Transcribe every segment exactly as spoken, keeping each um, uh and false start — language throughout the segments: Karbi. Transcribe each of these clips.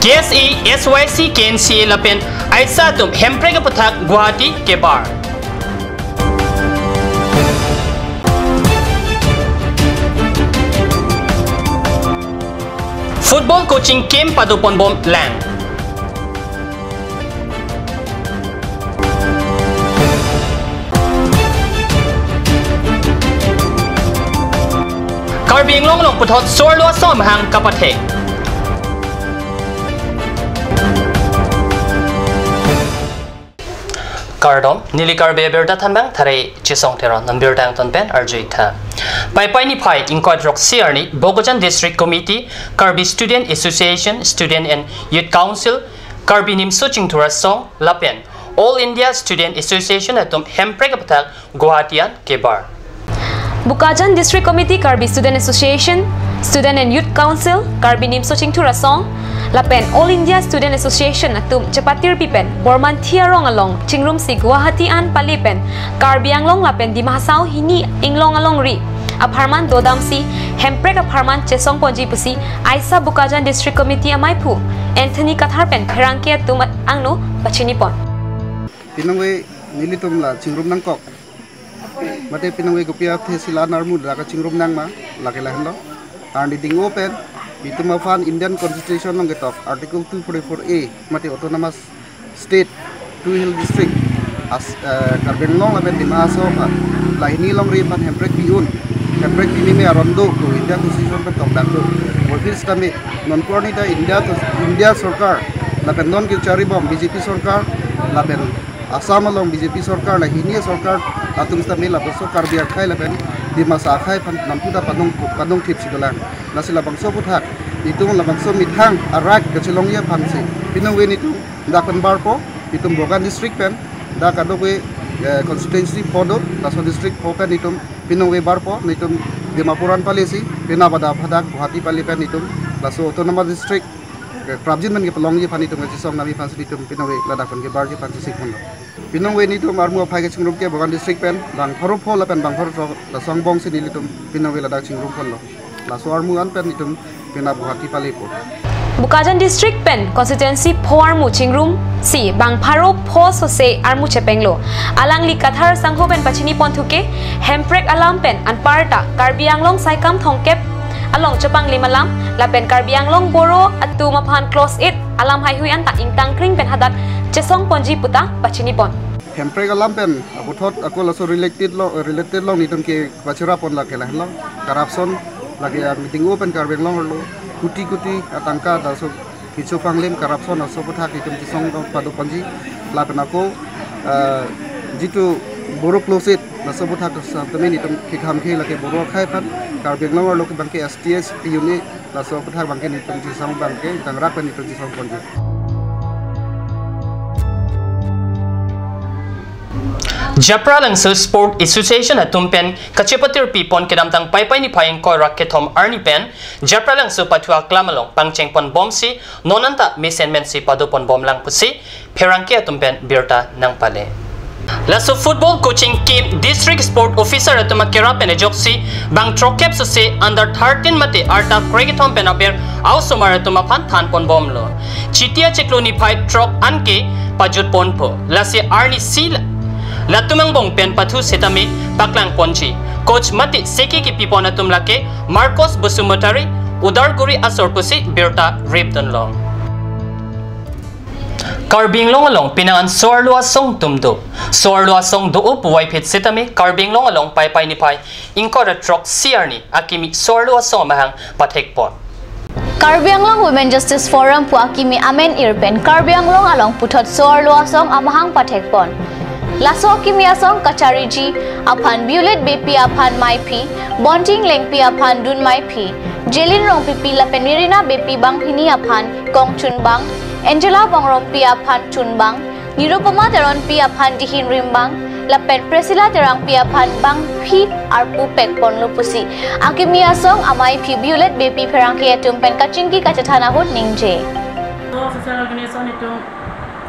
K S A, S Y C, K N C A lapen AISA atum Hemprek aputhak Guwahati kebar. Football coaching camp padoponbom lang. Karbi Anglong along puthot so-arlo asong amahang kapathek. Kardom, neli Karbi Abirta thanbang Thare Chesong Teron, non birta angton pen arju-ik tha. Paipai niphai ingkoi throksi arni, Bokajan District Committee, Karbi Student Association, Student and Youth Council, Karbi Nimso Chingthur Asong, lapen All India Student Association atum Hemprek aputhak Guwahati an kebar. Bokajan District Committee, Karbi Student Association, Student and Youth Council, Karbi Nimso Chingthur Asong, lapen All India Student Association atum chepatirpi pen Bormanthi arong along chingrumsi Guwahati an pale pen Karbi Anglong lapen Dima Hasao hini inglong alongri apharman dodamsi Hemprek apharman chesongponji pusi AISA Bokajan District Committee amaiphu Anthony Kathar pen pherangke atum angno pachinipon. Pinongve nelitum la chingrum nangkok. Mate pinongve kopi athe si la-an armu dak kachingrum nangma, lake lahenlo. Arni ding-o pen itum aphan Indian Constitution along ketok Article two forty-four A, mate Autonomous State, two Hill District, as, eh, Karbi Anglong lapen Dima Hasao aphan, la hini longri aphan Hemprek pi-un, Hemprek pi meme aron do, ko Indian Constitution pen tokdak do. Bol phi sitame non korni ta India to, India sorkar lapen non kecharibom B J P sorkar lapen Assam along B J P sorkar, la hini sorkar atum sitame labangso Karbi akhei lapen Dimasa akhei aphan nangputa padong, padong thip si dolang. Lasi labangso aputhak itum labangso methang arak kachelongji aphansi pinongve nelitum dak pen barpo, itum Bokajan District pen dak kadokave, eh, constituency pho do, laso district pho pen itum pinongve barpo, nelitum Dimapur an palesi, penap adap hadak Guwahati pale pen itum laso Autonomous District, eh, prapjin pen kepalongji aphan itum kachesong nangji aphansi itum pinongve ladak pen kebarji aphansi sikpon lo. Pinongve nelitum armu aphai kachingrum ke Bokajan District pen bang pharo pho lapen bang pharo throk laso angbong si nelitum pinongve ladak chingrumpon lo. Laso armu an pen itum penap Guwahati palepo. Bokajan District pen constituency pho armu chingrumsi bang pharo pho sose armu chepenglo. Alangli Kathar sangho pen pachiniponthu ke Hemprek alam pen anparta Karbi Anglong Saikam Thomkep along chepanglim alam lapen Karbi Anglong Boro atum aphan clause eight alam haihui anta ingtangkring pen hadak chesongponji puta pachinipon. Hemprek alam pen aputhot ako laso related lo, related along nelitum kepachirapon lake lahenlo. Corruption lake a meeting open Karbi Anglong arlo kuti kuti atangka laso kecho panglim corruption laso aputhak nelitum chesong padoponji lapen ako, eh, jitu Boro clause eight laso aputhak sitame nelitum kekham ke lake Boro akhei aphan Karbi Anglong arlo ke abangke S T S unit laso aputhak abangke nelitum chesong abangke tangrak pen nelitum chesongponji. Japralangso Sport Association atum pen kachepatirpipon kedamtang Paipai niphai ingkoi ra kethom arni pen Japralangso pathu aklam along pangchengponbomsi non anta mesen mensi padoponbomlang pusi pherangke atum pen birta nangpale. Laso football coaching camp District Sport Officer atum akerap pen ajoksi bang throkkep sose under thirteen mate arta krekethom pen aber a-osomar atum aphan thanponbomlo. Chiti achiklo niphai throk anke pajutponpo. Lasi arnisi la-, latum angbong pen pathu sitame paklangponji. Coach mate seki kepipon atum lake Marcos Basumatary, Udalguri asor pusi birta ripdunlo. Karbi Anglong along penang an so-arlo asong atum do. So-arlo asong do-o puvoiphit sitame Karbi Anglong along Paipai niphai ingkoi ra throksi arni akimi so-arlo asong amahang pathekpon. Karbi Anglong Women Justice Forum pu akimi amen ir pen Karbi Anglong along puthot so-arlo asong amahang pathekpon. Laso akimi asong kachariji aphan Violet Beypi aphan maiphi, Bonting Lengpi aphan dun maiphi, Jelin Rongpipi lapen Nirina Beypi banghini aphan kongchunbang, Angela Bongrompi aphan chunbang, Nirupama Teronpi aphan dihin rimbang, lapen Priscilla Terangpi aphan bangphi arpu pekponlo pusi akimi asong amaiphi Violet Beypi pherangke atum pen kachingki kachethan ahut ningje. So social organization itum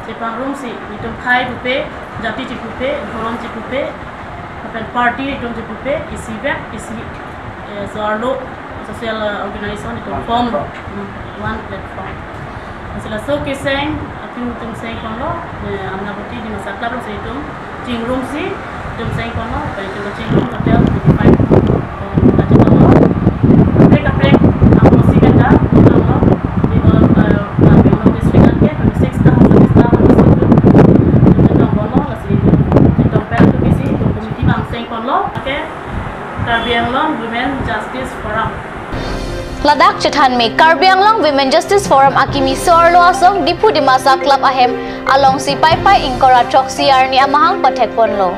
chepangrumsi, itum khei pupe, jati chepupe, dhorom chepupe, lapen party itum chepupe, isi vek, isi, eh, so-arlo social, eh, organization itum form lo. Hmm, one platform. Lasi laso keseng, atum itum seng ponlo, eh, Amravati Dimasa Club along si itum chingrumsi itum seng ponlo, pen itum kachingrum hotel twenty-five, eh, aja ponlo. Kaprek kaprek apotsi kata ponlo, di, eh, Karbi Anglong district anke twenty-six ta, twenty-six ta, twenty-six ta, itum ponlo, lasi itum pen itum bisi itum committee abang seng ponlo, okay, Karbi Anglong Women Justice Forum. Ladak chethanme Karbi Anglong Women Justice Forum akimi so-arlo asong Diphu Dimasa Club ahem alongsi Paipai ingkoi ra throksi arni amahang pathek ponlo.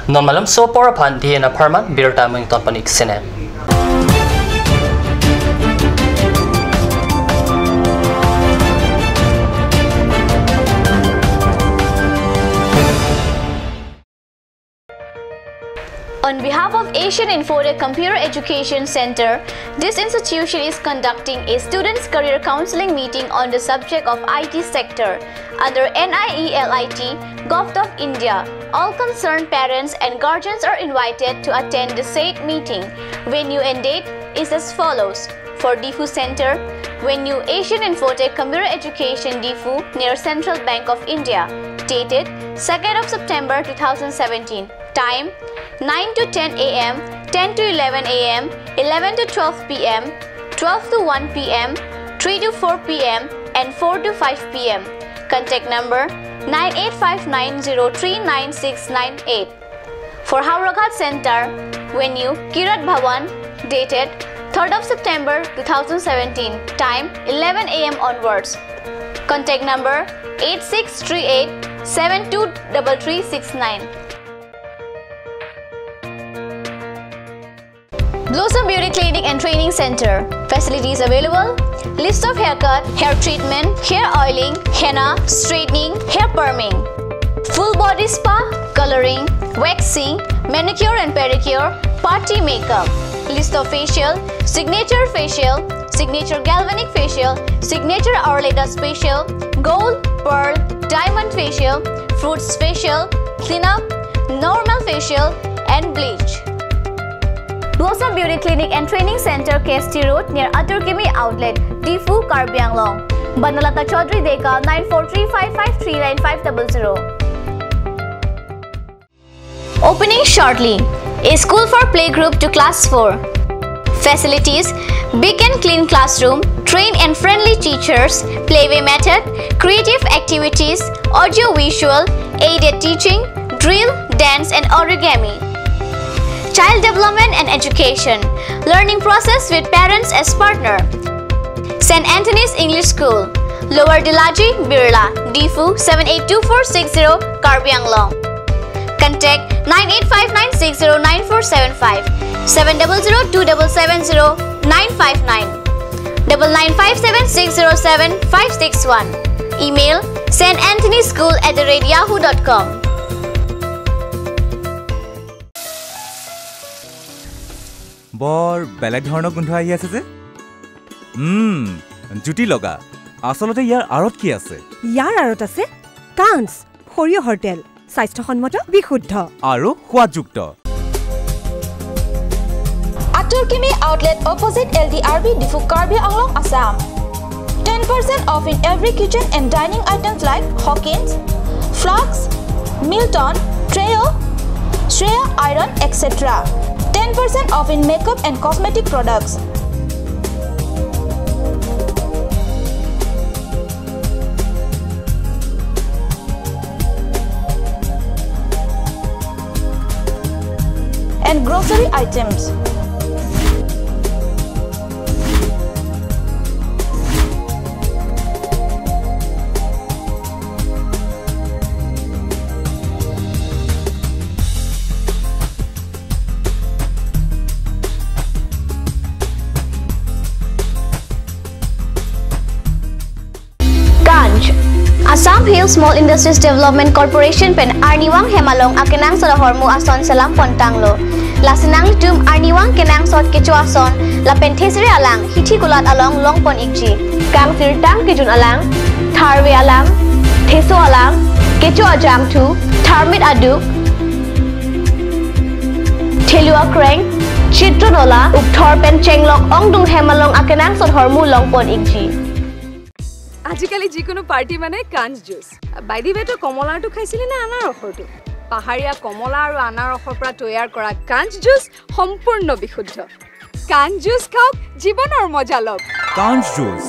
Non malomso apor aphan dihen apharman birta mengton panik sene. On behalf of Asian Infotech Computer Education Center, this institution is conducting a students' career counseling meeting on the subject of I T sector under N I E L I T, Govt of India. All concerned parents and guardians are invited to attend the said meeting. Venue and date is as follows. For Diphu Center, venue Asian Infotech Computer Education Diphu near Central Bank of India. Dated second of September two thousand seventeen. Time nine to ten A M, ten to eleven A M, eleven to twelve P M, twelve to one P M, three to four P M, and four to five P M. Contact number nine eight five nine zero three nine six nine eight. For Howraghat Center, venue Kirat Bhawan, dated third of September two thousand seventeen, time eleven A M onwards. Contact number eight six three eight seven two double three six nine. Blossom Beauty Clinic and Training Center. Facilities available: list of haircut, hair treatment, hair oiling, henna, straightening, hair perming, full body spa, coloring, waxing, manicure and pedicure, party makeup, list of facial, signature facial, signature galvanic facial, signature Arleda facial, gold, pearl, diamond facial, fruits facial, cleanup, normal facial, and bleach. Blossom Beauty Clinic and Training Center, K S T Road, near Atur Kimi Outlet, Diphu, Karbi Anglong. Banalata Chaudhary Deka, nine four three five five three nine five double zero. Opening shortly. A school for playgroup to class four. Facilities: big and clean classroom, trained and friendly teachers, playway method, creative activities, audio visual, aided teaching, drill, dance and origami. Child development and education. Learning process with parents as partner. Saint Anthony's English School, Lower Dilaji, Birla, Diphu, seven eight two four six zero, Karbi Anglong. Contact nine eight five nine six zero nine four seven five, seven double zero two double seven zero nine five nine, double nine five seven six zero seven five six one. Email saint anthony school at the rate yahoo dot com. বৰ বেলেগ ধৰণৰ গোন্ধ আহি আছে যে। উম, জুতি লগা। আচলতে ইয়াৰ আঁৰত কি আছে? ইয়াৰ আঁৰত আছে কাঞ্চ, সৰিয়হৰ তেল, স্বাস্থ্যসন্মত, বিশুদ্ধ। আৰু সোৱাদযুক্ত। Atur Kimi Outlet, opposite L D R B, Diphu, Karbi Anglong, Assam. Ten percent off in every kitchen and dining items like Hawkins, Flask, Milton, Trio, Shreya Iron, et cetera. Ten percent off in makeup and cosmetic products. And grocery items. Kanch, Assam Hill Small Industries Development Corporation pen arnivang hem along akenangsot ahormu ason selam pontanglo. Lasi nanglitum arnivang kenangsot kecho ason lapen thesere alang hithi kulat along longpon ikji. Kangsirtang kejun alang, tharve alang, theso alang, kecho ajangthu, tharmit aduk, thelu akreng, চিত্ৰনলা, উকথৰ pen Chenglok ongdung hem along akenangsot hormu longpon ikji। আজিকালি যিকোনো পাৰ্টি মানে কাঞ্চ juice. By the ৱে, তই কমলাৰটো খাইছিলি নে আনাৰসৰটো? পাহাৰীয়া কমলা আৰু আনাৰসৰ পৰা তৈয়াৰ কৰা কাঞ্চ জুচ সম্পূৰ্ণ বিশুদ্ধ। কাঞ্চ জুচ খাওক, জীৱনৰ মজা লওক। কাঞ্চ জুচ।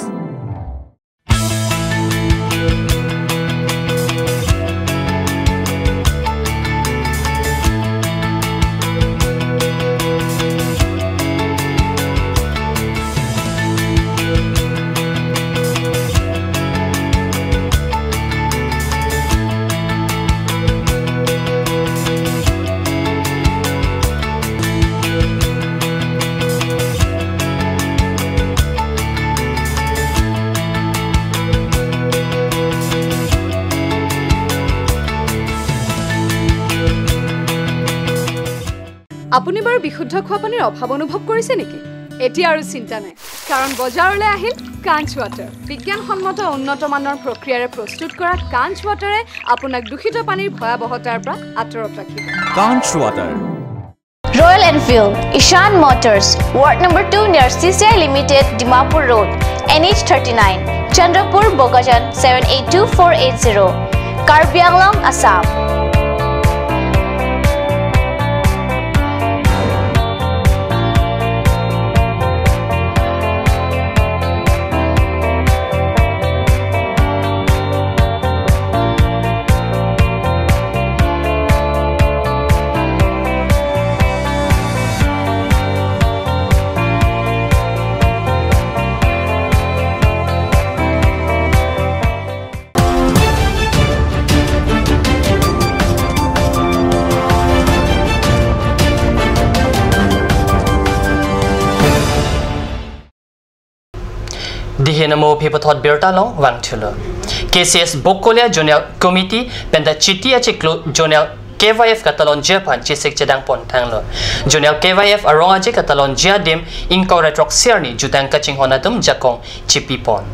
আপুনি বাৰু বিশুদ্ধ খোৱা পানীৰ অভাৱ অনুভৱ কৰিছে নেকি? এতিয়া আৰু চিন্তা নাই, কাৰণ বজাৰলৈ আহিল কাঞ্চ ৱাটাৰ। বিজ্ঞানসন্মত উন্নত মানৰ প্ৰক্ৰিয়াৰে প্ৰস্তুত কৰা কাঞ্চ ৱাটাৰে আপোনাক দূষিত পানীৰ ভয়াৱহতাৰ পৰা আঁতৰত ৰাখিব। কাঞ্চ water. Royal Enfield, Ishan Motors, Ward number two near C C I Limited, Dimapur Road, N H thirty-nine, Chandrapur, Bokajan, seven eight two four eight zero, Karbi Anglong, Assam. Dihe namo aphi puthot birta along vangthulo. K C S Bokolia Zonal Committee penta chiti achiklo Zonal K Y F katalonji aphan chesik chedangpon tanglo. Zonal K Y F arong aje katalonji adim ingkoi ra throk si arni jutang kachinghon atum jakong chipipon.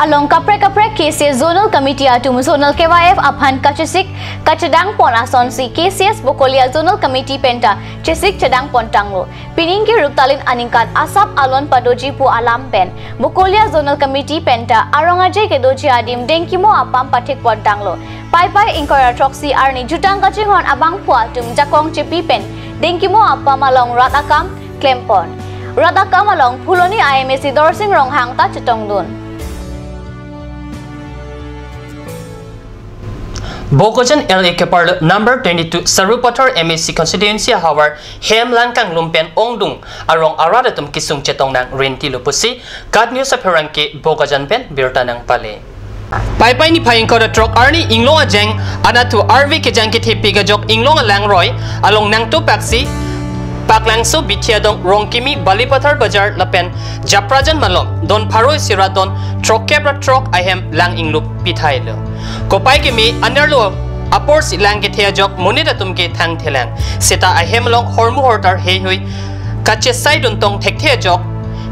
Along kaprek kaprek K C S Zonal Committee atum Zonal K Y F aphan kachesik kachedangpon asonsi K C S Bokolia Zonal Committee penta chesik chedangpon tanglo. Pining ke Ruptalin aningkan asap alon padoji pu alam pen Bokolia Zonal Committee penta arong aje kedoji adim dengkimo apam pathikpon tanglo. Paipai ingkoi ra throksi arni jutang kachinghon abangphu atum jakong chipi pen dengkimo apam along rat akam klempon. Rat akam along Phuloni I M A C Dorsing Ronghang ta chetongdun. Bokajan L A keparlo number twenty-two Sarupathar M A C constituency ahavar hem lang kanglum pen ongdung arong arat atum kesung chetong nang rentilo pusi KAT News apherangke Bokajan pen birta nangpale. Paipai niphai ingkoi ra throk arni inglong ajeng anathu arve kejang kethe pik ajok inglong alangroi along nangtupaksi Paklangso Bithiadong Rongkimi Balipathar Bazar lapen Japrajan malom don pharo isi ra don throkkep ra throk ahem lang inglup pithailo. Kopai keme anerlo aporsi lang kethe ajok monit atum ke thangthelang. Seta ahem along hormu hortar heihui kachesaidun tong thekthe ajok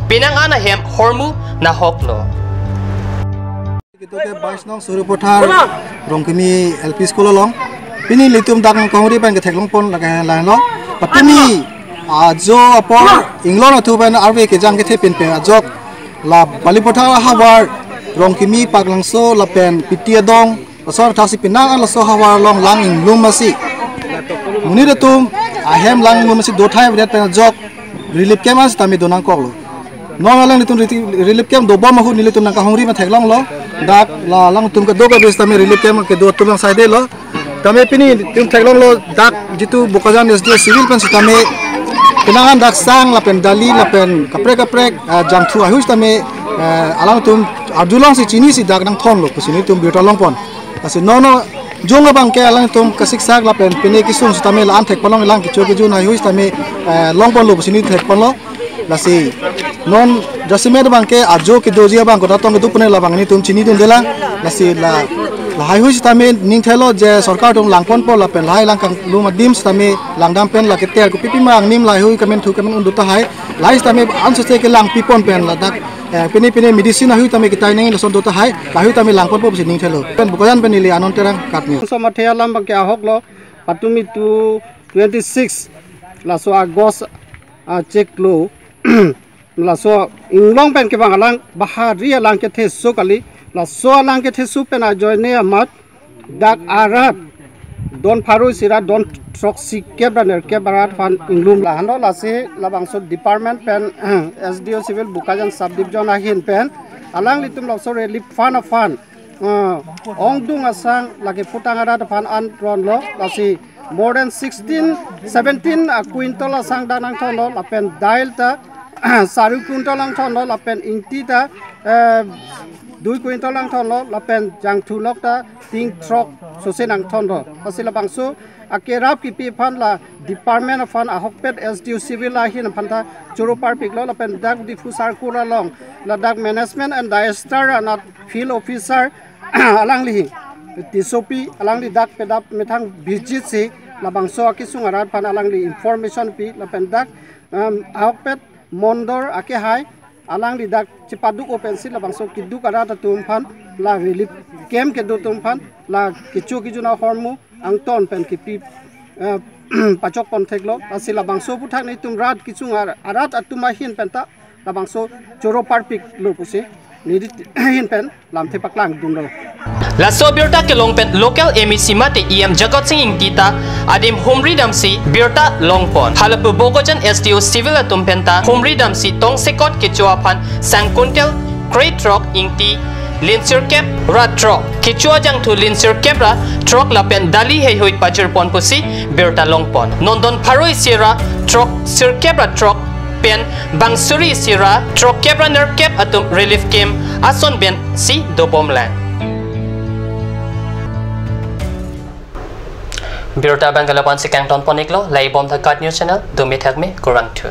penang an ahem hormu nahoklo. Ito ke bais nong Sarupathar Rongkimi L P School along. Pini ilitum dak kahungri pen ketheklongpon lake lahenlo. Patumi ajo apor inglong athu pen arve kejang kethe pinpe ajok la Balipathar ahavar Rongkimi Paklangso lapen Bithiadong laso thaksi penang an laso ahavar along lang inglum asi. Monit atum ahem lang inglum asi dothai vedet pen ajok relief camp an sitame donangkoklo. Non alangtum riti-, relief camp dobom ahut nelitum nangkahungri pen theklonglo. Dak la alangtum kedo ke bis tame relief camp kedo atum lang saidelo. Tame pini tum theklonglo dak jitu Bokajan S D O civil pen sitame penang an dak sang lapen dali lapen kaprek kaprek, eh, jangthu ahut sitame, eh, alangtum arjulongsi chinisi dak nangthonlo pusi nelitum birta longpon. Lasi non jong abangke alangtum kasiksak lapen pine kesung sitame la-an thekponlong lang kecho kejun ahut sitame, eh, longponlo pusi neli thekponlo. Lasi non jasemet abangke ajo kedoji abang kota tong kedo pune labang nelitum chinidundelang. Lasi la, lahai hui sitame ningthelo je sorkar atum langponpo lapen lahai lang kanglum adim sitame langdam pen la keter kopipi ma angnim lahai hui kamen thu kamen undu tahai. Lahai sitame ansose kelangpipon pen ladak, eh, pine pine medicine ahut tame kitai neng lason do tahai. Lahai hui tame langponpo pusi ningthelo. Pen Bokajan pen neli Anand Terang, KAT News. Somathea lam abangke ahoklo, patumi tu twenty-six laso August achiklo. Laso inglong pen kevang alang bahari alang ketheso kali. Laso alang ketheso pen ajoine amat dak arat don pharo isi ra don throksi kep ra nerkep arat aphan inglum lahenlo. Lasi labangso department pen S D O civil Bokajan subdivision ahin pen alanglitum laso relief fund aphan, ah, ongdung asang lake putang arat aphan an ronlo. Lasi more than sixteen, seventeen a quintal asang dak nangthonlo, lapen dail ta sari quintal nangthonlo, lapen ingti ta, eh, dui quintal nangthonlo, lapen jangthu nok ta ting throk sose nangthonlo. Lasi labangso akerap kipi aphan la department aphan ahokpet S D O civil ahin aphan ta choro parpiklo, lapen dak Diphu circle along ladak management and disaster anat field officer alangli Tissopi alangli dak pedap methang visit si labangso akesung arat aphan alangli information pi, lapen dak, um, ahokpet mondol akehai alangli dak chepaduk-o pensi labangso keduk arat atum aphan, la relief camp kedo atum aphan, la kecho kejun ahormu angton pen kipi, eh, pachok pontheklo. Lasi labangso aputhak nelitum rat kesung ar-, arat atum ahin pen ta labangso choro parpiklo pusi neli ahin pen lamthe paklang dunlo. Laso abirta kelong pen local M A C mate E M Jagat Sing Ingti ta adim humri damsi birta longpon. Halapu Bokajan S D O civil atum pen ta humri damsi tongsekot kecho aphan sang quintal krethrok, ingti linsirkep ra throk, kecho ajangthu linsirkep ra throk lapen dali heihui pajirpon pusi birta longpon. Non don pharo isi ra throksirkep ra throk pen bang suri isi ra throkkep ra nerkep atum relief camp ason pen si dobomlang. Birta abang ke lapu-an si kangton pon-iklo, laibom tha KAT News Channel, dumi thakme, kurvangthu.